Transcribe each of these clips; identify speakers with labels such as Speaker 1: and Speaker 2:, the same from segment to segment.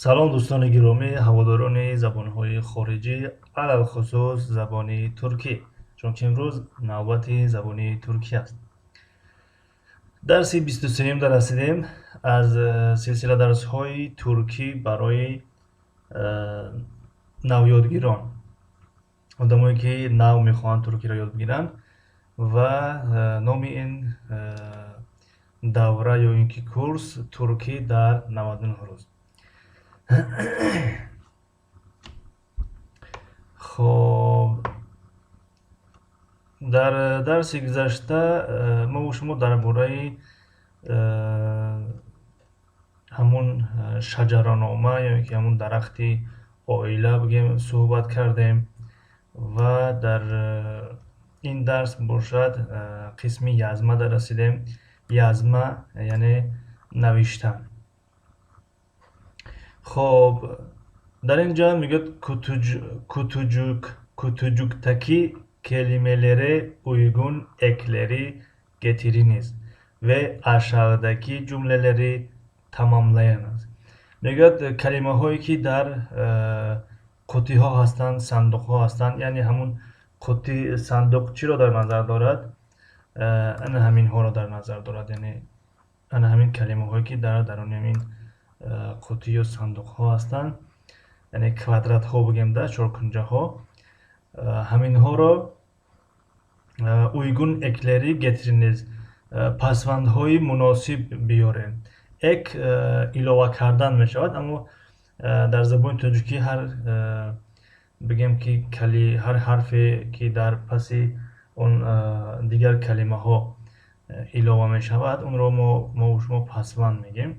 Speaker 1: Салом, дӯстони гиромӣ, ҳаводорони забонҳои хориҷӣ, алалхусус забони туркӣ, чунки имрӯз навбати забони туркӣ аст. Дарси 23-юм расидем аз силсила дарсҳои туркӣ барои навёдгирон, одамое ки нав мехоҳанд туркиро ёд бигиранд, ва номи ин давра ё ин ки курс «Туркӣ дар 99 рӯз». Хоб, дар дарси гузашта мову шумо дар бораи ҳамун шаҷаранома ё ин ки ҳамун дарахти оила бигем суҳбат кардем ва дар ин дарс бошад қисми yazma расидем. Yazma яъне навиштан. Хоб, дар ин ҷо мегӯяд: Kutucuktaki kelimelere uygun ekleri getiriniz ve aşağıdaki cümleleri tamamlayınız. Мегӯяд, калимаҳое ки дар қуттиҳо ҳастанд, сандуқҳо ҳастанд, яъне ҳамун қутти, сандуқ чиро дар назар дорад? Ана ҳаминҳоро дар назар дорад, яъне ана ҳамин калимаҳое ки дар даруни ҳамин қуттӣ ё сандуқҳо ҳастанд, яъне квадратҳо бигем да, чоркунҷаҳо, ҳаминҳоро uygun ekleri getiriniz, пасвандҳои муносиб биёрем. Ek илова кардан мешавад, аммо дар забони тоҷикӣ ҳар бигем ки ҳар ҳарфе ки дар паси он дигар калимаҳо илова мешавад, онро мову шумо пасванд мегӯем.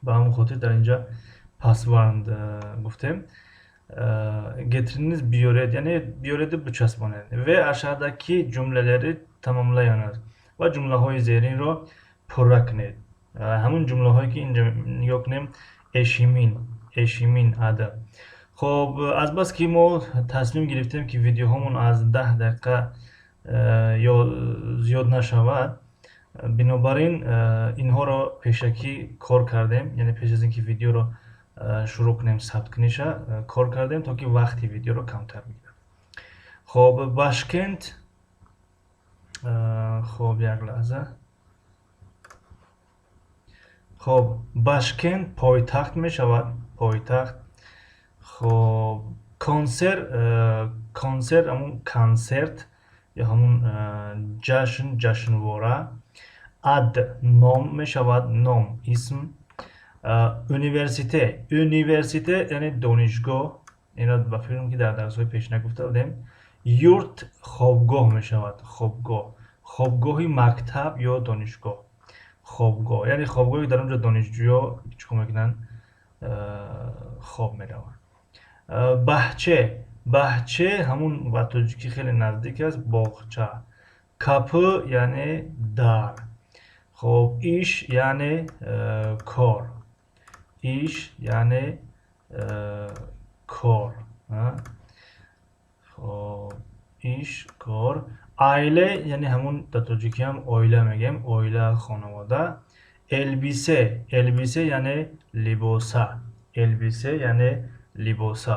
Speaker 1: Ба ҳамон хотир дар инҷа пасванд гуфтем. Getiriniz биёред, яъне биёреду бичаспонед. Ve aşağıdaki cümleleri tamamlayınız, ва ҷумлаҳои зеринро пурра кунед. Ҳамун ҷумлаҳое ки инҷа нигоҳ кунем: eşimin, eşimin adı. Хоб, азбаски мо тасмим гирифтем, ки видеоҳомон аз 10 дақиқа ё зиёд нашавад, бинобар ин инҳоро пешакӣ кор кардем, яъне пеш аз ин ки видеоро шурӯъ кунем, сабткуниша кор кардем, то ки вақти видеоро камтар бигирад. Хоб, başkent. Хоб, як лаҳза. Хоб, başkent пойтахт мешавад, пойтахт. Хоб, konser, konser ҳамун консерт ё ҳамун ҷашн, ҷашнвора. Ad ном мешавад, ном, исм. Üniversite, üniversite яъне донишгоҳ, инро ба фикрам, ки дар дарсҳои пешина гуфта будем. Yurt хобгоҳ мешавад, хобгоҳ, хобгоҳи мактаб ё донишгоҳ. Хобгоҳ яъне хобгоҳе, дар он ҷо донишҷӯё чӣ кор мекунанд? Хоб мераванд. Bahçe, bahçe ҳамун ба тоҷикӣ хеле наздик аст, боғча. Kapı яъне дар. Хоб, iş яъне кор, iş яъне кор. Хоб, iş кор. Aile яъне ҳамун дар тоҷикиам оила мегӯем, оила, хонавода. Elbise, elbise яъне либоса, elbise яъне либоса.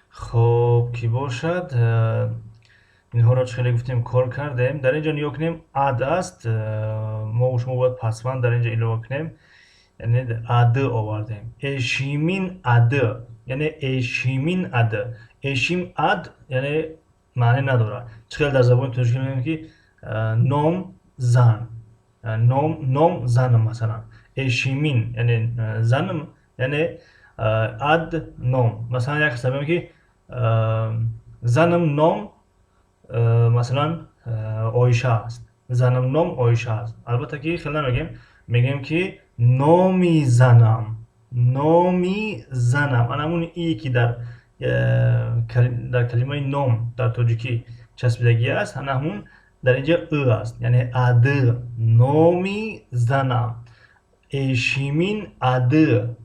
Speaker 1: Хоб, кӣ бошад, инҳоро чӣ хеле гуфтем, кор кардем. Дар ин ҷо нигоҳ кунем, ad аст, мову шумо бояд пасванд дар ин ҷо илова кунем, яъне adı овардем. Eşimin adı, яъне eşimin adı. Eşim ad яъне маъне надорад. Чӣ хеле дар забони тоҷикӣ мегӯем, ки ном зан, ном занам, масалан, eşimin яъне занам, яъне ad ном. Масалан, як каса мегӯем, ки занам ном, масалан, Оиша аст, занам ном Оиша аст. Албатта ки хеле намегӯем, мегӯем, ки номи занам, номи занам. Ана ҳамун и ки дар калимаи ном дар тоҷикӣ часпидагӣ аст, ана ҳамун дар инҷа ы аст, яъне adı, номи занам. Eşimin adı,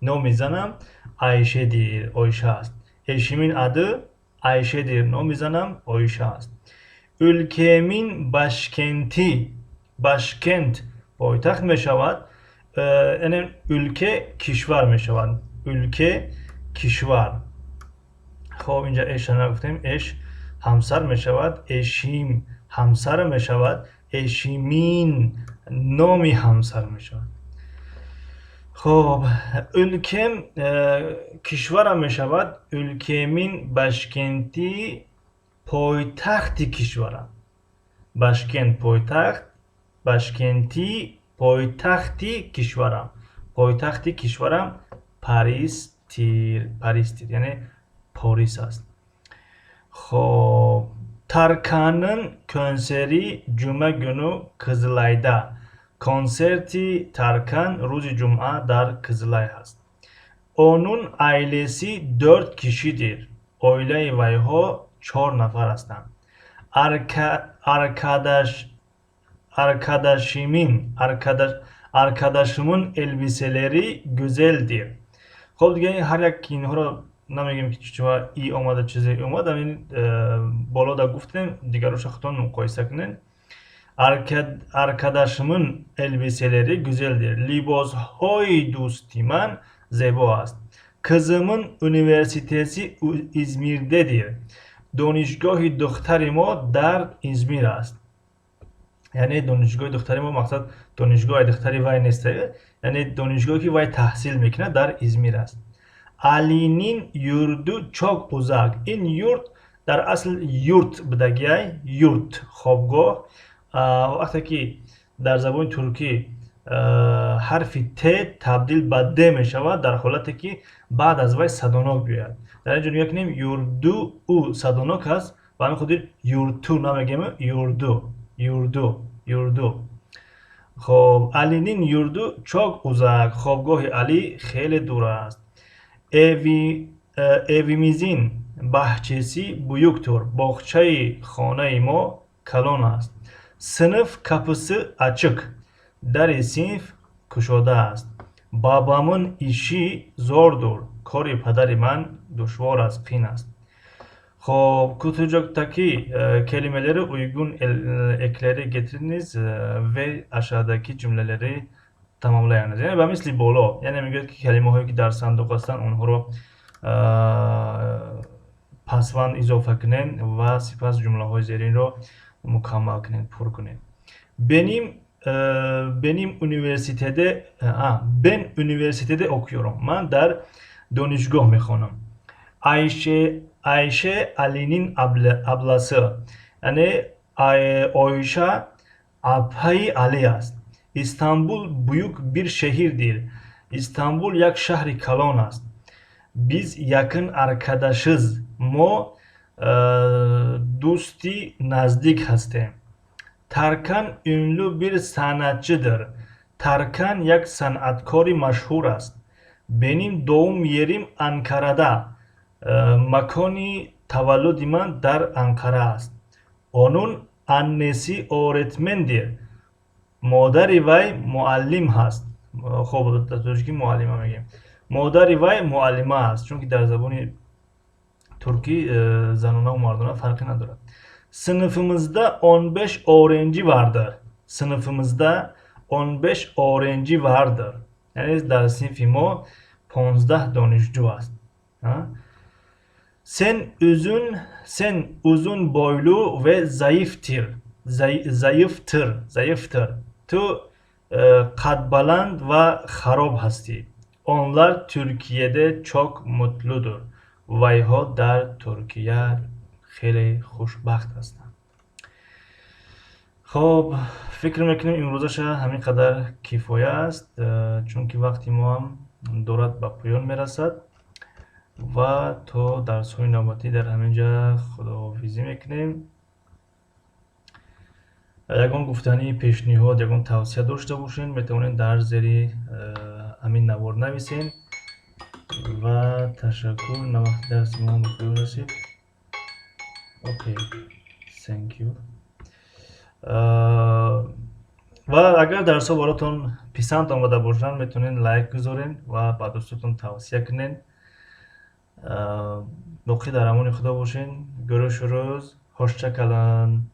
Speaker 1: номи занам Ayşedir, Оиша аст. Eşimin adı Ayşedir, номи занам Оиша аст. Ülkemin başkenti, başkent пойтахт мешавад. Яъне ülke кишвар мешавад. Ülke, кишвар. Хоб, инҷа eş нагуфтем. Eş ҳамсар мешавад, eşim ҳамсар мешавад, eşimin номи ҳамсар мешавад. Хоб, ülkem кишварам мешавад. Ülkemin başkenti пойтахти кишварам. Başkent пойтахт, başkenti пойтахти кишварам. Пойтахти кишварам Parisdir, Parisdir, яъне Порис аст. Хоб, Tarkan'ın konseri cuma günü Kızılayda. Консерти Таркан рӯзи ҷумъа дар Кизилай ҳаст. Onun ailesi dört kişidir. Оилаи вайҳо чор нафар ҳастанд. Arkadaş, arkadaşımın, arkadaş, arkadaşımın elbiseleri güzeldir. Хоб, дига ҳар як инҳоро намегӯем, ки чива и омада, чизе омад. Ҳамин болода гуфтем, дигароша худтон муқоиса кунед. Arkadaşımın elbiseleri güzeldir. Либосҳои дӯсти ман зебо аст. Kızımın üniversitesi İzmir'dedir. Донишгоҳи духтари мо дар Измир аст. Яъне донишгоҳи духтари мо, мақсад донишгоҳи духтари вай нест, яъне донишгоҳе, ки вай таҳсил мекунад, дар Измир аст. Ali'nin yurdu çok uzak. Ин yurt дар асл yurt будагиай, yurt хобгоҳ. Вақте ки дар забони туркӣ ҳарфи т табдил ба д мешавад, дар ҳолате ки баъд аз вай садонок биёяд. Дар ин ҷо нигоҳ кунем: yurdu, у садонок аст, ба ҳамин хотир yurtu намегӯем, yurdu, yurdu, yurdu. Хоб, Ali'nin yurdu çok uzak. Хобгоҳи Алӣ хеле дур аст. Evimizin bahçesi büyüktür. Боғчаи хонаи мо калон аст. Sınıf kapısı açık. Дари синф кушода аст. Babamın işi zordur. Кори падари ман душвор аст, қин аст. Хоб, kutucuktaki kelimelere uygun ekleri getiriniz ve aşağıdaki cümleleri tamamlayınız. Яъне ба мисли боло, яъне мегӯяд, ки калимаҳое, ки дар сандуқ ҳастанд, онҳоро пасванд изофа кунед ва сипас ҷумлаҳои зеринро мукаммал кунед, пур кунед. Benim üniversitede, ben üniversitede okuyorum. Ман дар донишгоҳ мехонам. Ayşe Ali'nin ablası. Яъне Оиша апаи Алӣ аст. İstanbul büyük bir şehirdir. Истанбул як шаҳри калон аст. Biz yakın arkadaşız. Мо дӯсти наздик ҳастем. Tarkan ünlü bir sanatçıdır. Таркан як санъаткори машҳур аст. Benim doğum yerim Ankara'da. Макони таваллуди ман дар Анқара аст. Onun annesi öğretmendir. Модари вай муаллим ҳаст. Хоб, дар тоҷикӣ муаллима мегӯем. Модари вай муаллима аст, чунки дар забони туркӣ занонаву мардона фарқе надорад. Sınıfımızda 15 öğrenci vardır. Sınıfımızda 15 öğrenci vardır. Яъне дар синфи мо 15 донишҷӯ аст. Sen uzun boylu ve zayıftır. Zayıftır, zayıftır. Ту қадбаланд ва хароб ҳастӣ. Onlar Türkiye'de çok mutludur. Вайҳо дар Туркия хеле хушбахт ҳастанд. Хоб, фикр мекунем, имрӯзаша ҳамин қадар кифоя аст, чунки вақти мо ҳам дорад ба поён мерасад ва то дарсҳои навбатӣ дар ҳамин ҷа худоҳофизӣ мекунем. Ягон гуфтанӣ, пешниҳод, ягон тавсия дошта бошед, метавонед дар зери ҳамин навор нависед ва ташаккур. Навақти дарси мо ба поён расид. Okay, thank you. Ва агар дарсҳо баротон писанд омада бошанд, метавонед лайк гузоред ва ба дӯстотон тавсия кунед. Боқӣ дар амони Худо бошед. Görüşürüz. Hoşça kalın.